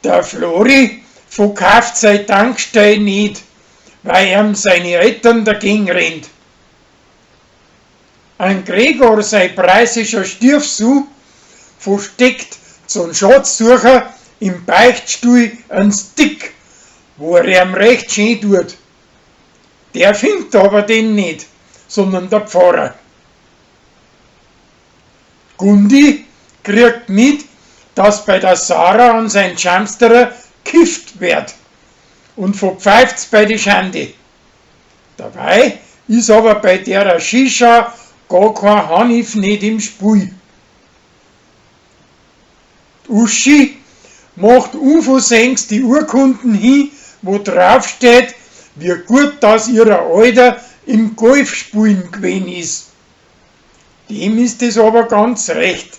Der Flori verkauft sei Tankstell nicht, weil ihm seine Eltern dagegen rennt. Ein Gregor, sein preußischer Stiefsohn, versteckt zum Schatzsucher im Beichtstuhl einen Stick, wo er ihm recht schön tut. Der findet aber den nicht, sondern der Pfarrer. Gundi kriegt mit, dass bei der Sarah und sein Chamsterer kifft wird und verpfeift's bei die Schande. Dabei ist aber bei der Shisha gar kein Hanif nicht im Spiel. Die Uschi macht unversehens die Urkunden hin, wo drauf steht, wie gut dass ihrer Alter im Golfspielen gewesen ist. Dem ist es aber ganz recht,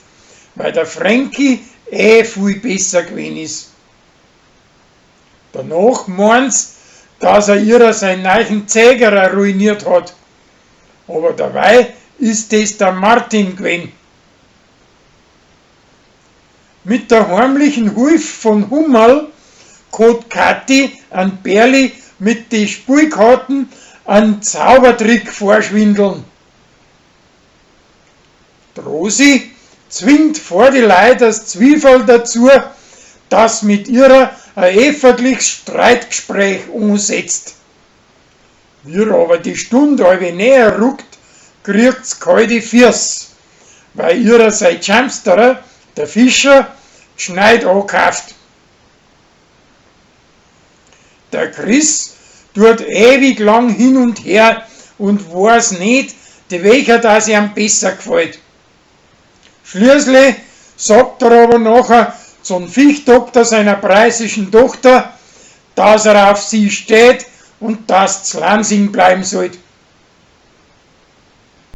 weil der Frankie eh viel besser gewesen ist. Danach meint's, dass er ihrer seinen neuen Zeigerer ruiniert hat. Aber dabei ist es der Martin gewesen. Mit der heimlichen Hilfe von Hummerl hat Kathi an Berli mit die Spielkarten einen Zaubertrick vorschwindeln. Die Rosi zwingt vor die Leute das Zwiefall dazu, dass mit ihrer ein öffentliches Streitgespräch ansetzt. Wie aber die Stunde allweil näher rückt, kriegt's kalte Füße, weil ihrer sein Chamsterer, der Fischer, Schneid ankauft. Der Chris tut ewig lang hin und her und weiß nicht, die welcher das ihm besser gefällt. Schließlich sagt er aber nachher zum Viechdoktor seiner preußischen Tochter, dass er auf sie steht und dass Lansing bleiben sollte.